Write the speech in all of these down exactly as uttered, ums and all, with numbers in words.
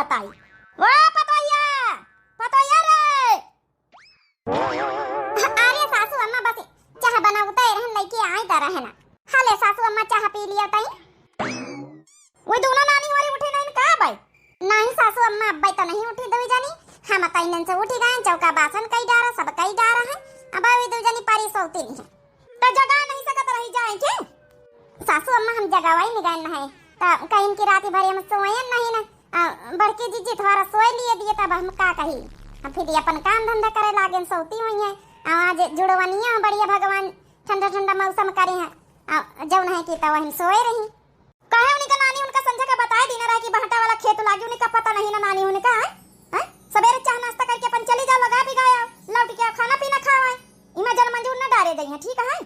बताई। ओ पतोहिया, पतोहिया रे। अरे सासू अम्मा, बस चाह बनावते रहन, लइके आई त रहे ना। हले सासू अम्मा, चाह पी लिया तई। वो दोनों नानी होरी उठी नहीं का भाई? नहीं सासू अम्मा, अब्बे तो नहीं उठी दुई जनी। हम तइनन से उठी गए, चौका बासन कई डारा, सब कई डारा है। अब वे दुई जनी परी सोती नहीं है। तो जगा नहीं सकत रही जाए के? सासू अम्मा, हम जगावा ही नहीं गए ना है। तो कहीं की रात भर हम सोयन नहीं ना। आ, बड़की जीजी थोड़ा सोए लिए दिए, तब हम का कही। हम फिर अपन काम धंधा करे लागे, सोती हुई है। आ, आज जुड़वनिया बढ़िया, भगवान ठंडा ठंडा मौसम करे हैं। आ, जौन है कि तब हम सोए रही। काहे उनका नानी उनका संझा का बताए दीना रहा कि बहटा वाला खेत लागी, उनका पता नहीं ना नानी उनका, हैं? हैं? सबेरे चाह नाश्ता करके अपन चली जाओ, लगा भी गया, लौट के आओ, खाना पीना खाओ, हैं? इमा जन मंजूर ना डारे दई है, ठीक है?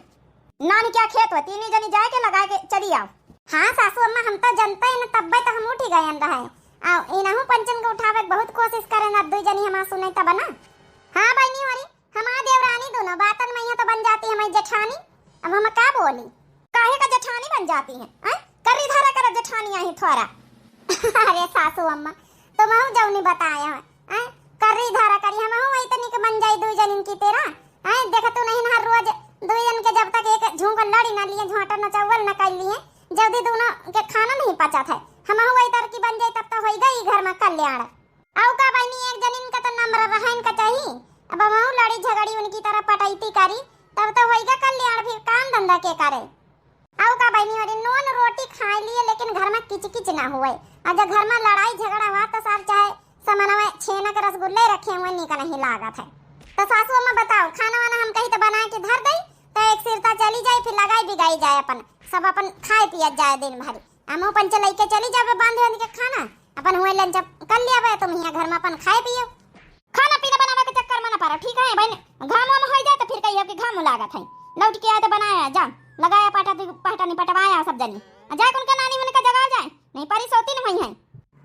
नानी क्या खेत हुआ, तीनी जनी जाए के लगा के चली आओ। हाँ सासू अम्मा, हम तो जनते हैं ना, तब्बे तो हम उठी गए रहे। आ, इनहू पंचन के उठावे के बहुत कोशिश करे ना, दुई जनी हमार सुने तब ना। हाँ बहनी होरी, हमार देवरानी दोनों बातन में यहाँ तो बन जाती हमारी जेठानी। अब हम का बोली? काहे का जेठानी बन जाती है, हैं? कर्री धारा करा जेठानी आई थोड़ा। अरे सासू अम्मा, तुमहू जौनी बताया है, हैं? कर्री धारा करी, हमहू वही तनिक बन जाई दुई जनिन की तेरा, हैं? देखा तू नहीं ना, हर रोज दुई जन के जब तक एक झोंका लड़ी ना लिए, झोंटा न चौवल न कर लिए, जल्दी दोनों के खाना नहीं पचा था। हमहू वही तरह की बन जाई, तब तो होई गई घर में कल्याण। अउ का बहिनी, एक जनिन का तो नम्र रहन का चाही। अब हमहू लड़ी झगड़ी उनकी तरह पटैती करी, तब तो होइगा कल्याण, फिर काम धंधा के करे। अउ का बहिनी, अरे नून रोटी खाए लिए, लेकिन घर में किचकिच ना हुए। और जब घर में लड़ाई झगड़ा हुआ तो सार चाहे समनवा छेना के रसगुल्ले रखे हुए, नीक नहीं लागत है। तो सासू अम्मा बताओ, खाना वाना हम कही तो बना के धर दई, तो एक सिरता चली जाए, फिर लगाई बिगाई जाए, अपन सब अपन खाए पियत जाए दिन भरी। हमहू पंच लइके चली जाबे बांध बांध के खाना, अपन हुए लंच कर लिया बे, तुम हियाँ घर में अपन खाए पियो। खाना पीना बनावे के चक्कर में ना पड़ो, ठीक है बहन? घाम वाम हो जाए तो फिर कहियो कि घाम लागत है, लौट के आए तो बनाया जा, लगाया पाटा दी-, पाटा निपटवाया सब जनी, आ जाए उनके नानी उनका जगा जाए, नहीं परी सोती न हुई है।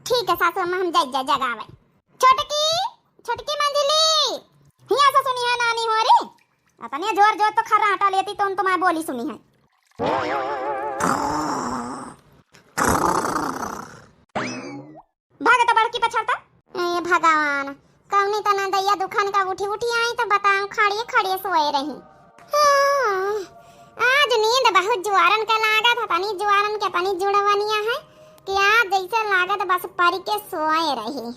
ठीक है सासू अम्मा, हम जाए जाए जगावे। छोटकी, छोटकी मंझली, हियाँ से सुनी है नानी होरी। अतने जोर जोर तो खर्राटा लेती तो तुम्हारी बोली सुनी है। भाग तो बड़की पछड़ता। ए भगवान, कौनी तना दैया दुखन का उठी उठी आई तो बताऊं, खड़िए खड़िए सोए रही। हाँ, आज नींद बहुत जुआरन का लागत है, तनी जुआरन के तनी जुड़वनिया है कि आज जैसे लागत बस परी के सोए रही।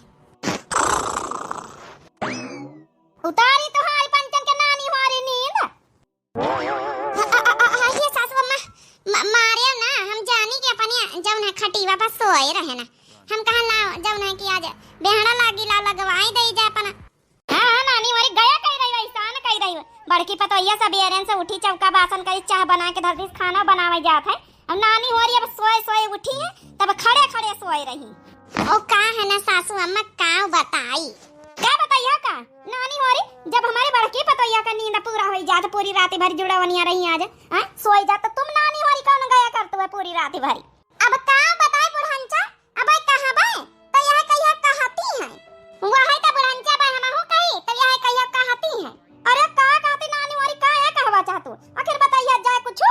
उतारी तोहार पंचन के नानी होरी नींद। अ, अ, अ, अ, ये सासू अम्मा, म-, मारे ना, हम जानी कि अपने जौन है खटीवा पर सोए रहे ना। हम कहा ना, जौन है कि आज बेहड़ा लागी ला लगवाई दई जा अपना। हाँ, हाँ, नानी होरी गया कही रही, ऐसा न कही रही। बड़की पतोहिया सबेरन से उठी, चौका बासन करी, चाह बना के धर दी, खाना बनावे जात है। अब नानी होरी अब सोए सोए उठी है, तब खड़े खड़े सोए रही। ओ का है ना सासू अम्मा, का बताई? का बताइया का? नानी होरी, जब हमारे बड़की पतोहिया का नींद पूरा होई जात, पूरी रात भर जुड़वनिया रही आज, हाँ? सोई जात, तो तुम नानी होरी कौन गया करत हुए पूरी रात भरी? अब का बताई बुढ़ंचा, अब कहबे तो यह कहिया कहती है, वह है तो बुढ़ंचा बा, हमहू कही तो यह कहिया कहती है। अरे का कहती नानी होरी, का है कहवा चाहतू? आखिर बताइया जाए कुछ।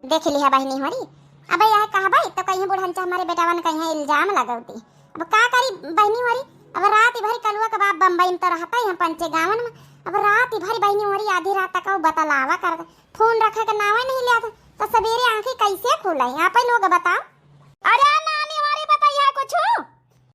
देख लिहा बहिनी होरी, अब यह कहबे तो कहीं बुढ़ंचा हमारे बेटावन कहीं इल्जाम लगौती। अब का करी बहिनी होरी, अब रात भरी कलुआ के बाप बम्बई में तो रहता ही हम पंचे गावन में। अब रात भरी बहिनी होरी आधी रात तक वो बतलावा कर, फोन रखे के नावे नहीं लिया था, तो सवेरे आंखें कैसे खुले? आप ही लोग बताओ। अरे नानी होरी बताइया कुछ।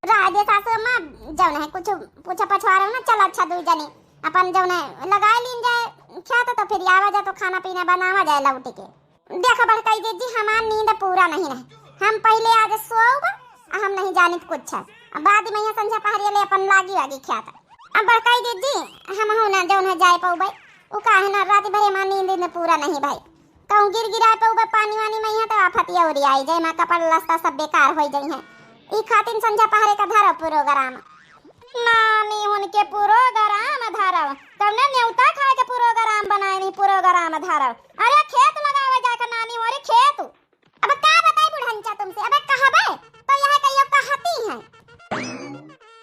राधे सासू अम्मा, जौन है कुछ पूछा पछवारे ना, चल अच्छा दुई जनी अपन जौन है लगा लीन जाए खेत, तो फिर आवा जाए तो खाना पीना बनावा जाए लौट के। देख बड़काई दीदी, हमार नींद पूरा नहीं रहे। हम पहले आज सोब, आ हम नहीं जानित कुछ। अब बाद में यहाँ संझा पहरिया ले अपन लागी वागी खेत। अब बड़काई दीदी, हम हो ना जौन है जाए पौबे, उ काहे ना रात भर हमार नींद, नींद पूरा नहीं भाई। कहूँ गिर गिराए पौबे पानी वानी में यहाँ तो आफत अउरी आई जाए, मैं कपड़ लस्ता सब बेकार हो जाई है। ई खातिन संझा पहरे का धरो प्रोग्राम। नानी होन के प्रोग्राम धरव, कौने न्योता खाए के प्रोग्राम बनाए नहीं, प्रोग्राम धरव। अरे खेत लगावे जाए का नानी होरी, खेत। अब का बताई बुढ़ंचा तुमसे, अब कहबे तो यह कहियो कहती है।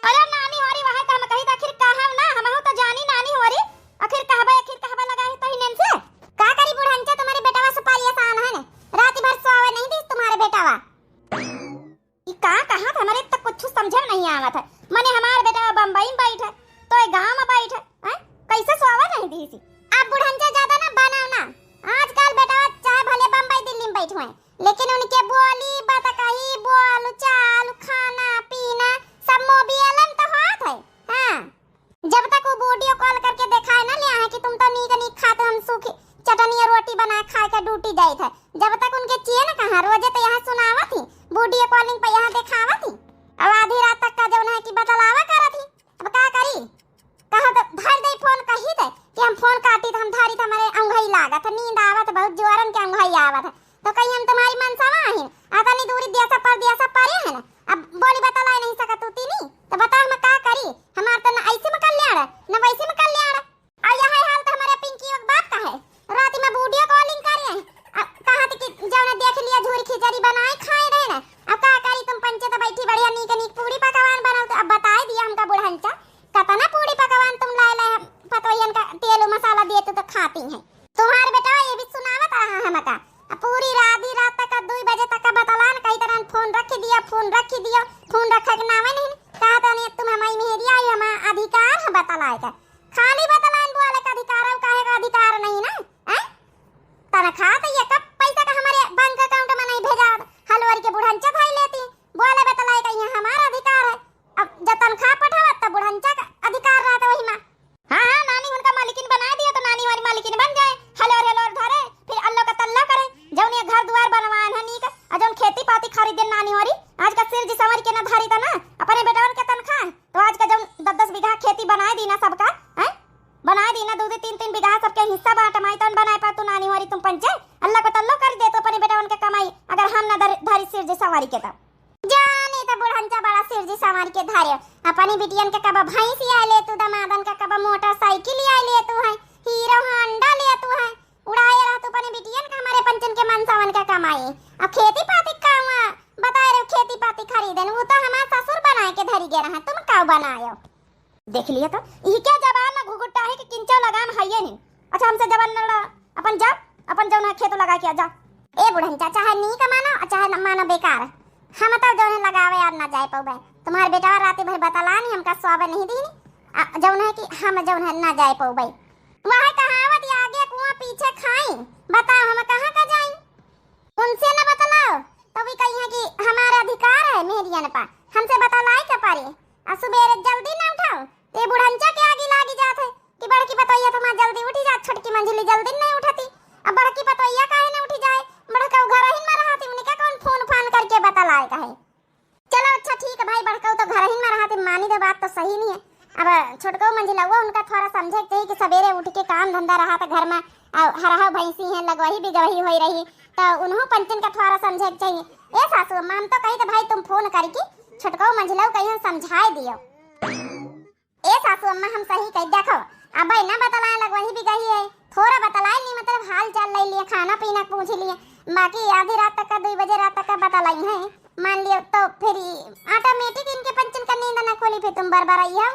अरे नानी होरी, वह तो हम कही तो आखिर कहब ना, हमहू तो जानी नानी होरी, आखिर कहबे, आखिर कहबे लगा है तो ही नेन से। का करी बुढ़ंचा, तुम्हारे बेटावा सुपारी आसान है ने, रात भर सोवे नहीं दी तुम्हारे बेटावा। ई का कहा था, हमरे तक कुछ समझ समझ में नहीं आवत है। मने हमार बेटवा बम्बई में बैठे, तो ये गाँव में बैठे, हैं? कैसे सोवा नहीं दीसी? अब बुढ़ंचा ज्यादा ना बनाओ ना। आजकल बेटवा चाहे भले बम्बई दिल्ली में बैठे हैं, लेकिन उनके बोली, बतकही, बोल, चाल, खाना, पीना सब मोबाइल में तो होत है। हाँ, जब तक वो वीडियो कॉल करके देखाए ना ले आए कि तुम तो नीक नीक खाते, हम सूखी चटनी और रोटी बना खा के ड्यूटी जाइत है, जब तक उनके चाहिए ना कहाँ, रोजे तो यहाँ सुनावत ही, वीडियो कॉलिंग पे यहाँ देखावत ही। अब आधी रात तक का जौन है कि बतलावा करत ही, अब का करी? कहो तो धर दे फोन, कही दे कि हम फोन काटी तो हम धरी तो हमारे अंगही लागत है, नींद आवत है, बहुत जोरन के अंगही आवत है, तो कहीं हम तुम्हारी मनसवा आहिन, अतनी दूरी देसा पर देसा परे है ना, अब बोली बतलाए नहीं सकत तू तीनी, तो बताओ हम का करी? हमार तो न ऐसे में कल्याण, न वैसे में कल्याण। और यह हाल तो हमारे पिंकी के बाप का है, रात में वीडियो कॉलिंग करे, अब कहा थी कि जौन देख लिया झूरी खिचड़ी बनाए खाए रहे ना, अब का करी तुम पंचे तो बैठी बढ़िया नीक नीक पूरी पकवान बनाओ, तो अब बताए दिया हमका बुढ़ंचा, कतना पूरी पकवान तुम लाए लाए पतोहियन का तेल मसाला दिए तो, तो खाती हैं। तुम्हार बेटवा ये भी सुनावत रहा हमका। अब पूरी रात, आधी रात तक, दुई बजे तक बतलान, कही तरह फोन रख दिया, फोन रख दिया, फोन रखे के नामे नहीं। कहा तनी तुम हमारी मेहरिया आई, हमारा अधिकार है बतलाए का। खाली बतलान बोले का अधिकार है, काहे का अधिकार नहीं ना? हैं? तनख्वाह तो ये कब पैसा का हमारे बैंक अकाउंट में नहीं भेजा, हलवारी के बुढ़ंचा भाई लेती, बोले बतलाए का यहाँ हमारा अधिकार है। अब जब तनख्वाह पठावत तब बुढ़ंचा का अधिकार रहता वही में। हाँ, हाँ, नानी उनका मालिकिन बनाए दिया तो नानी हमारी मालिकिन बन जाए। हलोर, हलोर धरे, फिर अल्लो का तल्लो करे। जौन ये घर दुआर बनवान है नीक, और जौन खेती पाती खरीदे नानी हमारी, आज का सिर जी संवर के ना धरी था ना, अपने बेटवन के तनख्वाह, तो आज का जौन दस दस बीघा खेती बनाए दी ना सबका, हैं? बनाए दी ना, दो दो तीन तीन बीघा सबके हिस्सा बांट माई तन बनाए पर तू नानी हमारी तुम पंचे, अल्लो का तल्लो कर दे तो अपने बेटवन के कमाई, अगर हम ना धर-, धरी सिर जी संवारी के तब। जानी त बुढ़ंचा बड़ा सिर जी संवार के धारे। अपनी बिटियन के कब भैंस आए ले तू, दमादन का कब मोटरसाइकिल आए ले तू है, हीरो होंडा ले तू है। उड़ाए रह तू अपनी बिटियन का, हमारे पंचन के मनसावन का कमाई। अब खेती पाती का हुआ? बताए रहे खेती पाती खरीदन, वो तो हमार ससुर बनाए के धरी गे रहा, तुम का बनायो? देख लिया तो, ई क्या जबान में घुघुट्टा है कि किंचो लगाम है ये नहीं। अच्छा, हमसे जबान न लड़ा, अपन जा, अपन जौन है खेत लगा के आ जा। ए बुढ़न चाचा, चाहे नीक मानो, चाहे न मानो बेकार, हम तो जौन है लगावे यार ना जाए पौबे। तुम्हारे बेटवा राती भर बतलानी, हमका स्वाबे नहीं दीनी, आ, जौन है कि हम जौन है ना जाए पौबे। वह कहावत, आगे कुआं पीछे खाई, बताओ हम कहाँ का जाई? उनसे न बतलाओ, तो भी कही है कि हमारा अधिकार है मेहरियन पा, हमसे बतलाए के पड़ी। आ सुबेरे जल्दी न उठाओ, ते बुढ़ंचा के आगी लागी जात है कि बड़की पतोहिया तुम्हार जल्दी उठी जात, छोटकी मंझली जल्दी नहीं उठती। अब बड़की पतोहिया काहे न उठी जाए, बड़का घर ही में रहती, उनके कौन फोन फान करके बतलाए का है? चलो अच्छा ठीक है भाई, बड़कऊ तो घर ही में रहत, मानी दे बात तो सही नहीं है। अब छोटकऊ मंझिलउआ उनका थोड़ा समझे के चाहिए कि सवेरे उठ के काम धंधा रहत घर में, और हरहौ भैंसी है, लगवही बिगवही होई रही, तो उन्हों पंचन का थोड़ा समझे के चाहिए। ए सासू अम्मा, हम तो कही तो भाई तुम फोन करके छोटकऊ मंझिलऊ कहीं समझाए दियो। ए सासू अम्मा, हम सही कही, देखो, अब ना बतलाए लगवही बिगही है, थोड़ा बतलाए नहीं, मतलब हाल चाल ले लिए, खाना पीना पूछ लिए, बाकी आधी रात तक का, दुई बजे रात तक का बतलाई है, मान लियो तो फिर ऑटोमेटिक इनके पंचन का नींद ना खोली, फिर तुम बरबराई हो।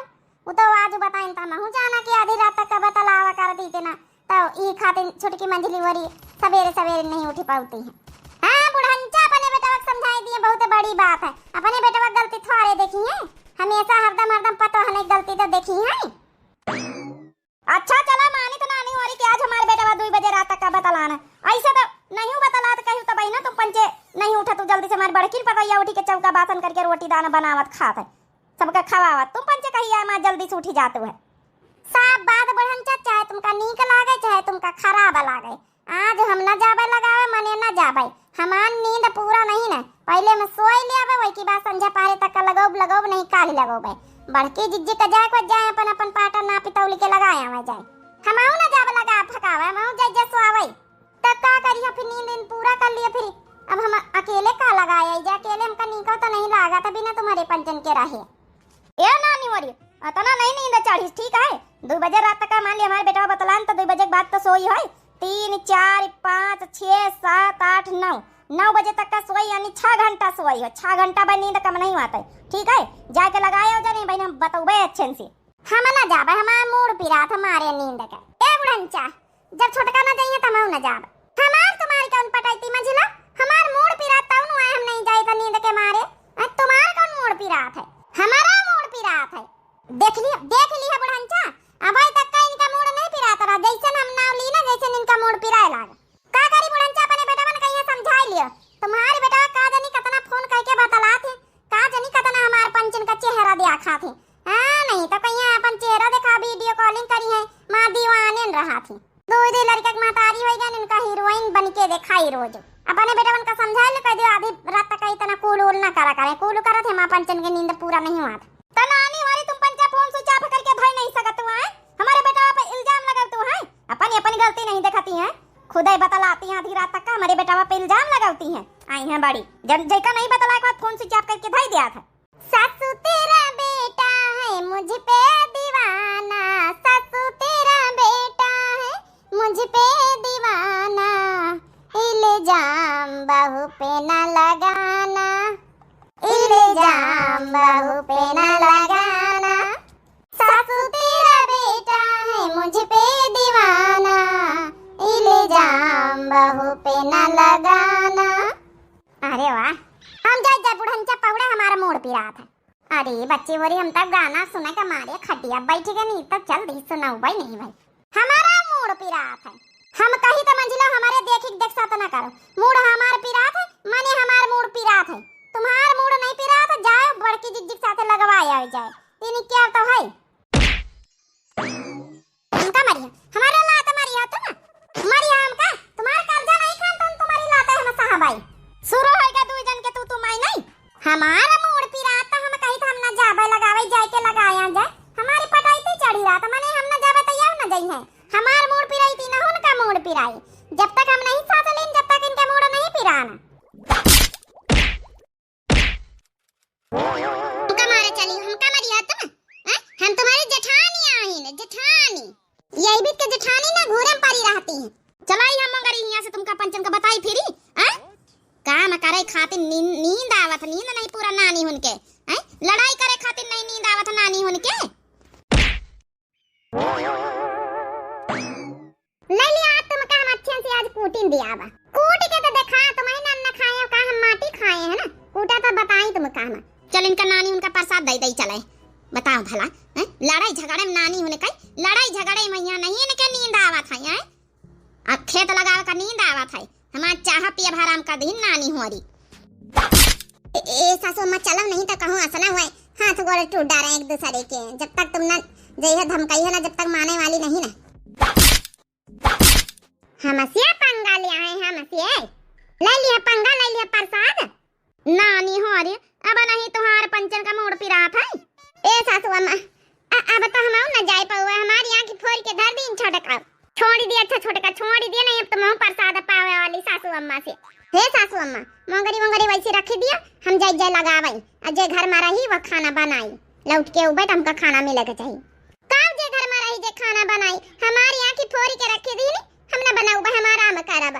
वो तो आज बताइन त महू जाना कि आधी रात तक का बतलावा कर दी ना, तो ई खातिर छोटकी मंझली वरी सवेरे सवेरे नहीं उठी पावती है। हाँ, बुढ़ंचा अपने बेटवा के समझाई दिए, बहुत बड़ी बात है। अपने बेटवा के गलती थोड़े देखी है, हमेशा हरदम हरदम पतोहने के गलती तो देखी है। अच्छा चला, मानी तो नानी होरी कि आज हमार बेटवा दुई बजे रात तक का बतलान है। ऐसे तो नहीं बतलात, कहू तो बहिना तुम पंचे नहीं उठा, तू जल्दी से हमार बड़किन पतोहिया उठी के चौका बासन करके रोटी दाना बनावत खात है, सबका खवावत। तुम पंचे कही है, हमार जल्दी से उठी जात है। साफ बात बुढ़न चाचा, चाहे तुमका नीक लागे चाहे तुमका खराब लागे, आज हम न जाबे लगावे, मने न जाबे। हमार नींद पूरा नहीं न, पहले हम सोई लेबे, वही के बाद संझा पहरे तक का लगौब लगौब नहीं, काल लगौबे। बड़की जिज्जी का जाए को जाए, अपन अपन पाटा नापी तौली के लगाए आवे जाए। हमहू न जाबे लगा फकावे, हमहू जाए जाए सोवे। तब का करी, फिर नींद इन पूरा कर लिए, फिर अब हम अकेले का लगाए आई जाए, अकेले हमका नीको तो नहीं लागा, तभी ना तुम्हारे पंचन के रहे। ए नानी मोरी, अतना नहीं नींद चढ़िस, ठीक है? दुई बजे रात तक का मान ली हमारे बेटवा बतलान तो दुई बजे के बाद तो सोई होई। तीन, चार, पाँच, छः, सात, आठ, नौ, नौ बजे तक का सोई, यानी छह घंटा सोई हो। छह घंटा बा नींद कम नहीं होत है, ठीक है? जाके लगाए हो जाने बहन, हम बतौबे अच्छे से। हम ना जाबे, हमार मूड पिरात हमारे नींद के। ए बुढ़ंचा, जब छोटका ना जाइए त हम ना जाब। हमार तुम्हारी कौन पटैती मंझिला? हमार मूड पिरात तब नु आए हम नहीं जाई त नींद के मारे। अ, तुम्हार कौन मूड पिरात है? हमारा मूड़ पिरात है। देख लिया, देख लिया बुढ़ंचा, अबे तक का इनका मूड़ नहीं पिरात रहा। जैसन हम नाव ली ना, जैसन इनका मूड़ पिराए लाग। का करी बुढ़ंचा, अपने बेटवन कहिया समझाई लियो। तुम्हारे बेटवा का जानी कितना फोन करके बतलात है, का जानी कितना हमार पंचन का चेहरा दिखात है। हाँ, नहीं तो कहिया अपन चेहरा देखा, video calling करी है, माँ दीवाने न रहा थी। दो दे लड़का के महतारी होई गन, इनका हीरोइन बन के देखाई रोज। अपने बेटवन का समझाई ले, कह दियो आधी रात तक इतना कूल उल ना करा करे, कूल करत है माँ पंचन के नींद पूरा नहीं हुआ था। तो नानी वाली तुम पंचा फोन switch off करके धर नहीं सकत हुआ है, हमारे बेटवा पे इल्जाम लगल तू है, अपनी अपनी गलती नहीं दिखाती है, खुद ही बतलाती है आधी रात तक का हमारे बेटवा पे इल्जाम लगाती है। आई है बड़ी जब जैका नहीं बतला के बाद फोन switch off करके धर दिया था। सासू तेरा बेटा है मुझ पे दीवाना, सासू तेरा बेटा है मुझ पे दीवाना, इल्जाम बहू पे न लगाना, इल्जाम बहू पे न लगाना। सासू तेरा बेटा है मुझ पे दीवाना, इल्जाम बहू पे न लगाना। अरे वाह, हम जाए जाए बुढ़न चा पहुड़ा, हमारा मूड़ पिरात है। अरे बच्ची होरी, हम तब गाना सुने के मारे खटिया बैठ गए, नहीं तो चल दी सुनाऊ भाई नहीं भाई। हमारा मूड़ पिरात है। हम कही तो मंझिला हमारे देखी देख साथ ना करो। मूड़ हमार पिरात है, माने हमार मूड़ पिरात है। तुम्हार मूड़ नहीं पिरात है, जाओ बड़की जिज्जी के साथ लगवाए आओ जाए। इन्हीं क्या तो है। हमका मरिया, हमारे लात मरिया तुम। मरिया हमका, तुम्हार कर्जा नहीं खान तुम, तुम्हारी लात हम साहब आई। शुरू होएगा दो जन के तू, तुम आई नहीं। हमारा मूड़ पिरात हम कही था हम ना जाबे लगावे, जाए के लगाया जाए। हमारी पटाई ते चढ़ी रात, माने हम ना जाबे तो यह ना जाई है। हमार मूड़ पिराई थी ना उनका मूड़ पिराई। जब तक हम नहीं साथ लेन, जब तक इनका मूड़ नहीं पिराना। हमका मारे चली, हमका मारी है तुम? हैं? हम तुम्हारी जेठानी आहिन, जेठानी। यही बीत के जेठानी ना घूरम परी रहती है। चलाई हम मगर यहाँ से तुमका पंचन का बताई फिरी, हैं? काम करे खातिर नींद, नींद आवत, नींद नहीं पूरा नानी हुन के, हैं? लड़ाई करे खातिर नहीं नींद आवत नानी हुन के। ले लिया, आज तुमका हम अच्छे से आज कूटिन दिया बा। कूट के तो देखा, तुम ही ना, ना खाए हो का, हम माटी खाए हैं ना। कूटा तो बताई तुमका हम। चल इनका नानी हुन का प्रसाद दे दे चले। बताओ भला, हैं? लड़ाई झगड़े में नानी हुन कई, लड़ाई झगड़े में यहाँ नहीं इनके नींद आवत है, हैं? अब खेत लगावे का नींद आवत है, हमार चाह पियब हराम कर दीन नानी होरी। ए, ए, सासू अम्मा चलो नहीं तो कहूँ असना हुए, हाथ गोड़ टूट डारे एक दूसरे के। जब तक तुम ना जइहे धमकाई है ना, जब तक माने वाली नहीं ना। हमसिया पंगा ले आए हैं, हमसिया। ले लिया पंगा, ले लिया प्रसाद। नानी हो रे, अब नहीं तुहार पंचन का मूड़ पिरात है। ए सासू अम्मा, अ-, अब तो हम न जाए पावे, हमारी आँखी फोड़ के धर दीन छोटका। छोड़ दिया, अच्छा छोटका, छोड़ दिया, नहीं अब तो मुँह प्रसाद पावे वाली सासू अम्मा से। हे सासू अम्मा, मोंगरी मोंगरी वैसे रख दिया, हम जाए जाए लगावे, और जे घर में रही वह खाना बनाई, लौट के उबे तो हमका खाना मिले के चाहिए। का जे घर में रही जे खाना बनाई, हमारी आँखी फोड़ के रख दीन, हम न बनाऊ, हम आराम करब।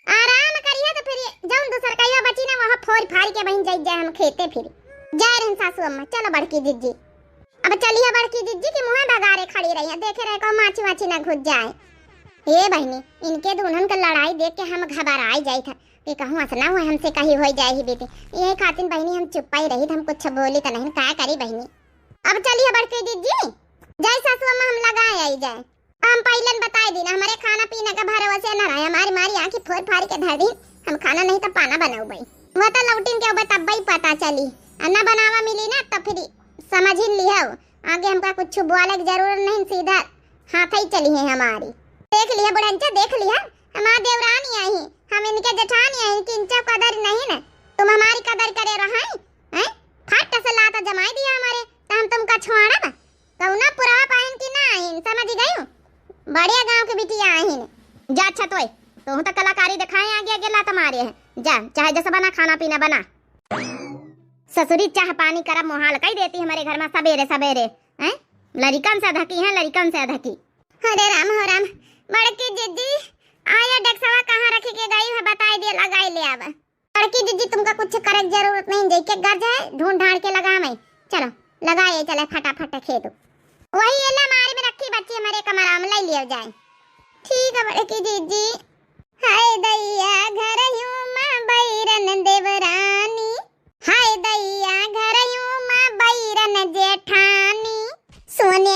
आराम करिया तो फिर जौन दूसर कहिया बची ना, वहाँ फोड़ फाड़ के बहिन जाई जाए हम खेते फिर। जाए रहन सासू अम्मा, चलो बड़की जिज्जी। अब चलिए बड़की जिज्जी के मुँह बगारे खड़ी रही है, देखे रहे को माछी वाछी ना घुस जाए। ए बहिनी, इनके दुनहन के लड़ाई देख के हम घबराई जाई था कि कहूँ असना हुआ हमसे कहीं हो जाए ही बेटी। यही खातिर बहिनी हम चुप्पा ही रही, हम कुछ बोली तो नहीं, का करी बहिनी। अब चलिए बड़की जिज्जी, जाए सासू अम्मा हम लगाए आई जाए। हम पहिलन बताई दीन, हमरे खाना पीना का भरोसे न रहे, हमारी मारी आँखी फोड़ फाड़ के धर दीन, हम खाना नहीं तो पाना बनाऊ भाई। वह तो लौटिन के उबे तब ही पता चली, आ न बनावा मिली ना तो फिर समझ ही लिहो, आगे हमका कुछ बोले की जरूरत नहीं, सीधा हाथ ही चली है हमारी। देख लिया बुढ़ंचा, देख लिया, हमार देवरानी आई, हम इनके जेठानी आई, इनकी इंचा कदर नहीं ना, तुम हमारी कदर करे रहा है, हैं? फट से लाता जमाई दिया हमारे, तो हम तुमका छोड़ब? कौना पुरवा पाइन की ना आइन, समझ गयू? बढ़िया गाँव के बिटिया आइन। जा अच्छा तोय, तोहू तो कलाकारी दिखाए आगे आगे लात मारे है। जा, चाहे जैसे बना खाना पीना बना। ससुरी चाह पानी करब मोहाल कई देती हमारे घर में सबेरे सबेरे, हैं? लरिकन से धकी है, लरिकन से धकी। अरे राम हो राम, बड़की जिज्जी, आया डेक्सवा कहाँ रख के गई है, बताई दे, लगाई ले आवा। बड़की जिज्जी, तुमका कुछ करे के जरूरत नहीं, जइके गरज है, ढूंढ ढांढ के लगावे। चलो, लगाए चले फटाफट खेत। वही एला मारी में रखी बच्ची, हमारे कमरा में ले लियो जाए। ठीक है बड़की जिज्जी। हाय दैया, घर यूं माँ बैरन देवरानी, हाय दैया, घर यूं माँ बैरन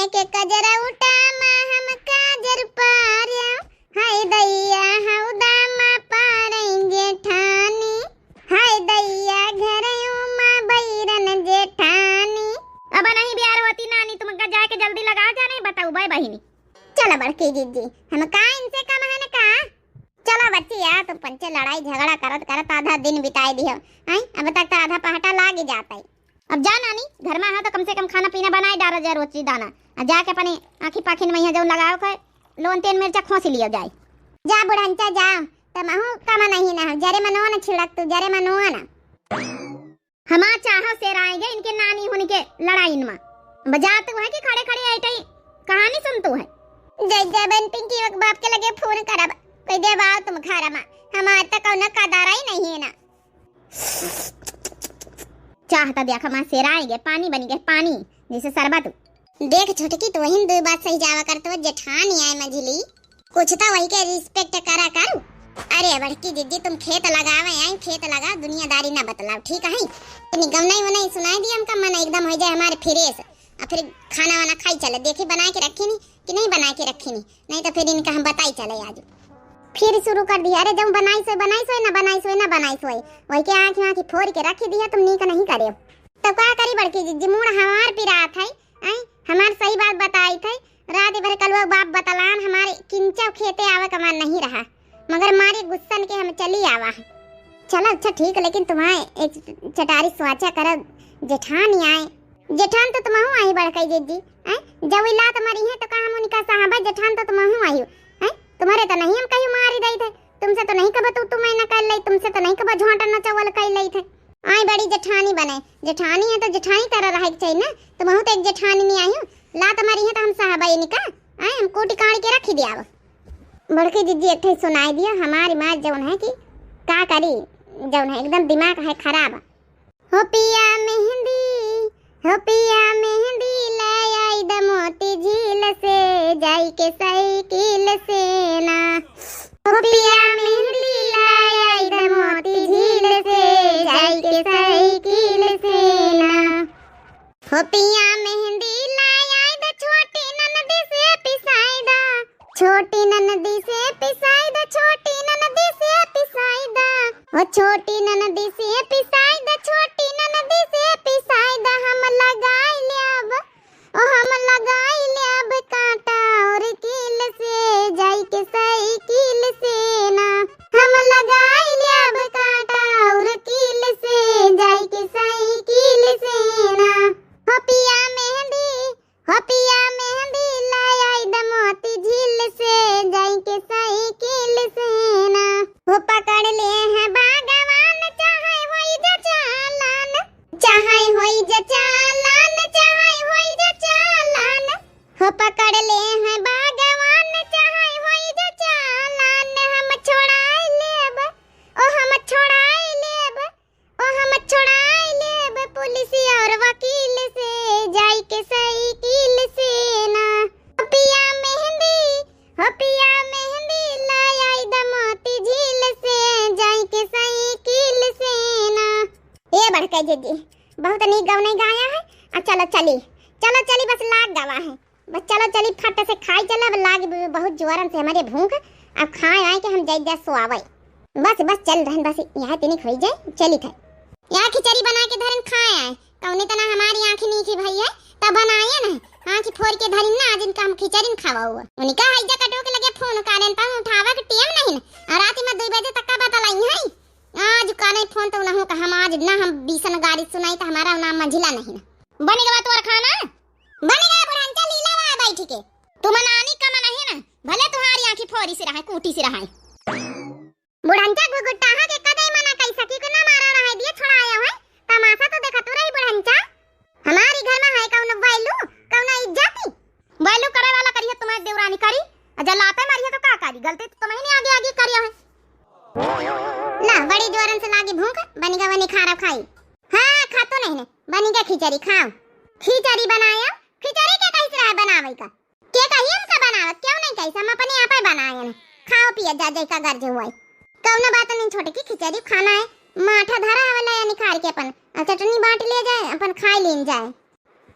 के कजरौटा मा हम काजर पार्यौ, हाय दैया हौदा मा पारैं जेठानी, हाय दैया घरौ मा बैरन जेठानी। अब नहीं बियार होती नानी, तुमका जाके जल्दी लगाओ जाने, बताऊ बाय बहिनी। चला बड़की जिज्जी, हम का इनसे कम है न का? चला बच्ची यार, तुम पंचे लड़ाई झगड़ा करत करत आधा दिन बिताए दियो। हैं, अब तक तो आधा पहटा लाग ही जाता है। अब जा नानी, घर मा है तो कम से कम खाना पीना बनाए डारा जा रोटी दाना। आ जाके अपने आँखी पाखिन मा जौन लगाओ के लोन तेल मिर्चा खोसी लियो जाए। जा बुढ़ंचा जा, तमहू कम नहीं ना, जरे मनो ना छिड़क तू, जरे मनो ना। हमार चाहो सेराएंगे इनके नानी होने के लड़ाइन मा। बजात है कि खड़े खड़े ऐटई कहानी सुनतू है। जय जय बन पिंकी, एक बाप के लगे फोन करब, कोई देवाओ तुम घर मा, हमार त कौनो कदारा ही नहीं है ना। चाह त देख, हमार सेराएंगे, पानी बनी गए, पानी जैसे शरबत। देख छोटकी, तो वही दो बात सही जावा करत हो, जेठानी आए मझली, कुछ तो वही के respect करा करू। अरे बड़की जिज्जी, तुम खेत लगावे आई, खेत लगाओ, दुनियादारी ना बतलाओ, ठीक है? तनी गवनाई वनाई सुनाई दी हमका, मन एकदम हो जाए हमारे fresh। आ फिर खाना वाना खाई चले, देखी बनाए के रखी नी कि नहीं बनाए के रखी नी, नहीं तो फिर इनका हम बताई चले आज। फिर शुरू कर दिया, अरे जब बनाई सोए, बनाई सोए, ना बनाई सोए, ना बनाई सोए, वही के आँख आँख फोड़ के रखी दिया, तुम नीक नहीं करे। तब का करी बड़की जिज्जी, मूड़ हमार पिरात है, आई हमार सही बात बताई थे, रात भर कलुआ बाप बतलान हमारे किंचव खेते आवे का मन नहीं रहा, मगर मारे गुस्सन के हम चली आवा। चलो अच्छा ठीक, लेकिन तुम्हारे एक चटारी स्वाचा करब, जेठान ही आए। जेठान तो तुमहू आई बड़कई जिज्जी, हैं? जब ई लात मारी है तो का हम उनका साहब है, जेठान तो तुमहू आई, हैं? तुम्हारे तो नहीं हम कहीं मारी दई थे, तुमसे तो नहीं कब तू तू मैं न कर लई, तुमसे तो नहीं कब झोंटा न चवल कर लई थे। आई बड़ी जेठानी बने, जेठानी है तो जेठानी तरह रहे के चाहिए ना, तुमहू तो एक जेठानी नहीं आई हो, लात मारी है तो हम साहब है इनका, आई हम कूटी काट के रखी दिया। बड़की जिज्जी एक ठे सुनाई दिया, हमारी माँ जौन है कि का करी, जौन है एकदम दिमाग है खराब। हो पिया मेहंदी, हो पिया मेहंदी, ले आई द मोती झील से, जाई के साइकिल से ना। हो पिया मेहंदी, ले आई द मोती झील से, जाई के साइकिल से ना। हो पिया मेहंदी, ले आई द छोटी ननदी से पिसाई दा। छोटी ननदी से पिसाई द, छोटी ननदी से पिसाई द। ओ छोटी ननदी से पिसाई द, छोटी ननदी से पिसाई द। हम लगाई लेब, ओ हम लगाई लेब कांटा और कील से, जाई के साइकिल से ना। हम लगाई लेब कांटा और कील से, जाई के साइकिल से ना। हो पिया मेहंदी, हो पिया मेहंदी, ले आई द मोती झील से, जाई के साइकिल से ना। हो पकड़ ले है भगवान, चाहे होई जा चालान, चाहे होई जा चालान, चाहे होई जा चालान। हो पकड़ ले है भगवान, चाहे होई जा चालान, हम छोड़ाई लेब, ओ हम छोड़ाई लेब। ओ हम छोड़ाई लेब पुलिस और वकील से, जाई के साइकिल से ना। हो पिया मेहंदी, हो पिया मेहंदी, ले आई द मोती झील से, जाई के साइकिल से ना। ए बड़का जिज्जी, बहुत नीक गवनई गाया है। आ चलो चली, चलो चली, बस लाग गवा है। बस चलो चली, फट से खाई चला, अब लाग ब-, बहुत जोरन से हमारे भूख। अब खाए आए के हम जाई जा सोआवे। बस बस चल रहन, बस यहाँ तनिक होई जाए, चली थे। या खिचड़ी बना के धरन खाए आए, कौने तना हमारी आँखी नीखी भई है, तब बनाए ना, आँखी फोड़ के धरिन ना, आज इनका हम खिचड़ी न खावा हुआ। उनका है जा कटो के लगे फोन कारेन, तब उठावा के टेम नहीं ना, और रात में दो बजे तक का बतलाई है। आज काने फोन तो उनहु का हम आज ना, हम बीसन गारी सुनाई तो हमारा नाम मंझिला नहीं ना। बन गवा तोर खाना? बन गवा बुढ़ंचा लीला वा बैठ के। तुम नानी कम नहीं ना, भले तुम्हारी आँखी फोरी से रहे, कूटी से रहे। बुढ़ंचा गुगुट्टाहा के कदे मना कई सकी के ना मारा रहे दिए छोड़ाया है। तमाशा तो देखत रही बुढ़ंचा। हमारी घर में है कौनो value, कौनो इज्जत? Value करे वाला करिए तुम्हारी देवरानी करी, और जब लाते मारिए तो का करी? गलती तो तुम्हें नहीं आगे आगे करिया है। ला, बड़ी जोरन से लागी भूख, बनी गवा निखारा खाई। हाँ, खा तो नहीं ने, बनी गया खिचड़ी, खाओ। खिचड़ी बनाया, खिचड़ी के कैसे रहा बनावे का? के कही हमका बनावे, क्यों नहीं कही, हम अपने आप ही बनाए ने। खाओ पिया जा, जैसा गर्ज हुआ है। कौनो बात नहीं, छोटे की खिचड़ी खाना है, माठा धरा हवे ला निखार के अपन, और चटनी बांट लिया जाए, अपन खाई लीन जाए।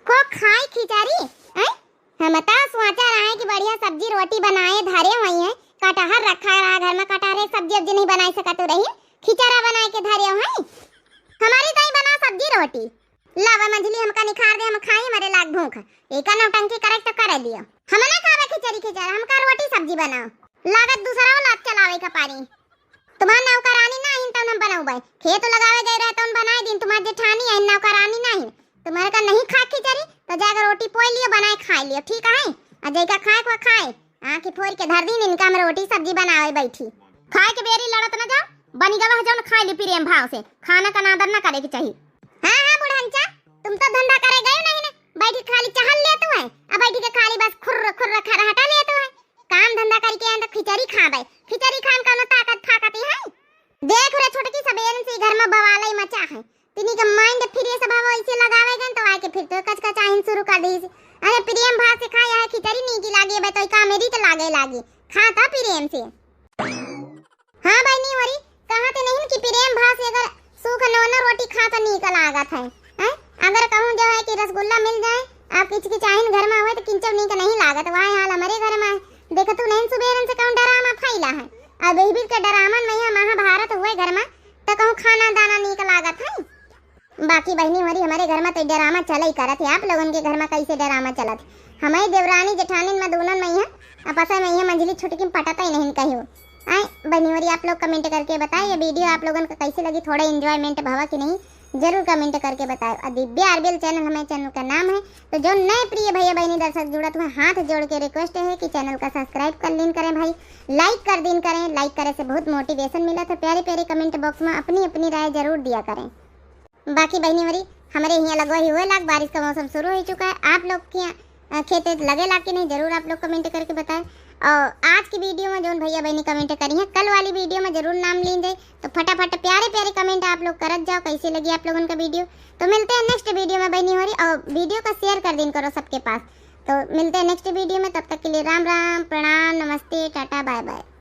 को खाई खिचड़ी, हैं? हम तो सोचा रहा है कि बढ़िया सब्जी रोटी बनाए धरे हुई है, कटहर रखा रहा घर में, कटहर एक सब्जी उब्जी नहीं बनाई सकत रही, खिचड़ा बनाए के धरे हुई। हमारी ताई बना सब्जी रोटी। लावा मंझली हमका निखार दे, हम खाई, मरे लाग भूख। एका नौटंकी करे तो करे लियो। हम ना खावे खिचड़ी खिचड़ा, हमका रोटी सब्जी बनाओ। लागत दूसरा वाला चलावे का पारी। तुम्हार नौकरानी ना आइन तौन हम बनौबे। खेत लगावे गए रहे तौन बनाए दिन, तुम्हार जेठानी आइन नौकरानी ना आइन। तुम्हारे का नहीं खा खिचड़ी तो जाकर रोटी पोई लियो, बनाए खाए लियो, ठीक है? और जैका खाए को खाए, आँखी फोड़ के धर दीन, इनका हम रोटी सब्जी बनावे बैठी। खाए के बेरी लड़त न जाओ, बनी गवा है जौन खाए ली प्रेम भाव से, खाना का नादर न करे के चाहिए। हाँ, हाँ, बुढ़नचा, तुम तो धंधा करे गए नहीं ना, बैठी खाली चहल लेत है, अब बैठी के खाली बस खुर्र, खुर्र खरहटा लेत है। काम धंधा करके आए तो खिचड़ी खाबे, खिचड़ी खान कौनो ताकत फाकत है? देख रे छोटकी, सबेरन से घर में बवालई मचा है, तिनी के mind फिर ये सब हवा ऐसे लगावे गन तो आके फिर तो कचकचाइन शुरू कर दी। अरे प्रेम भाव से खाया है खिचड़ी नीकी लागे, बे तो comedy तो लागे लागी, खाता प्रेम से। हाँ बहिनी होरी, कहा थे नहीं कि प्रेम भाव से अगर सूख नौना रोटी खा तो नीक लागत है, हैं? अगर कहूँ जो है कि रसगुल्ला मिल जाए, आप किचकिचाइन घर में हुए तो किंचव नीक नहीं लागत, वही हाल हमारे घर में है। देखतू नहीं सुबेरन से कहूँ डरामा फैला है, अब यही बीच के डरामन में यह महाभारत हुए घर में तो कहूँ खाना दाना नीक लागत है। बाकी बहिनी होरी हमारे घर में तो डरामा चला ही करत है, आप लोगन के घर में कैसे डरामा चलत है? हमारी देवरानी जेठानिन में दोनों में है, आपस में यह मंझली छुटकी पटता ही नहीं कहियो। आए बहिनी होरी आप लोग comment करके बताए ये video आप लोगन को कैसे लगी, थोड़ा enjoyment भवा कि नहीं, जरूर comment करके बताए। और दिव्या आरबीएल channel हमारे channel का नाम है, तो जो नए प्रिय भैया बहिनी दर्शक जुड़त हुए हाथ जोड़ के request है कि channel का subscribe कर लीन करें भाई, like कर दीन करें, like करे से बहुत motivation मिला था। प्यारे प्यारे comment box में अपनी अपनी राय जरूर दिया करें। बाकी बहिनी होरी हमारे यहाँ लगवा ही हुए लाग, बारिश का मौसम शुरू हो चुका है। आप लोग के यहाँ, अ, खेत वेत लगे लाग कि नहीं, जरूर आप लोग comment करके बताएं। और आज की video में जौन भैया बहिनी comment करी हैं, कल वाली video में जरूर नाम लीन जाए। तो फटाफट प्यारे प्यारे comment आप लोग करत जाओ, कैसे लगी आप लोगन का video। तो मिलते हैं next video में बहिनी होरी, और video का share कर दीन करो सबके पास। तो मिलते हैं next video में, तब तक के लिए राम राम, प्रणाम, नमस्ते, टाटा, bye bye।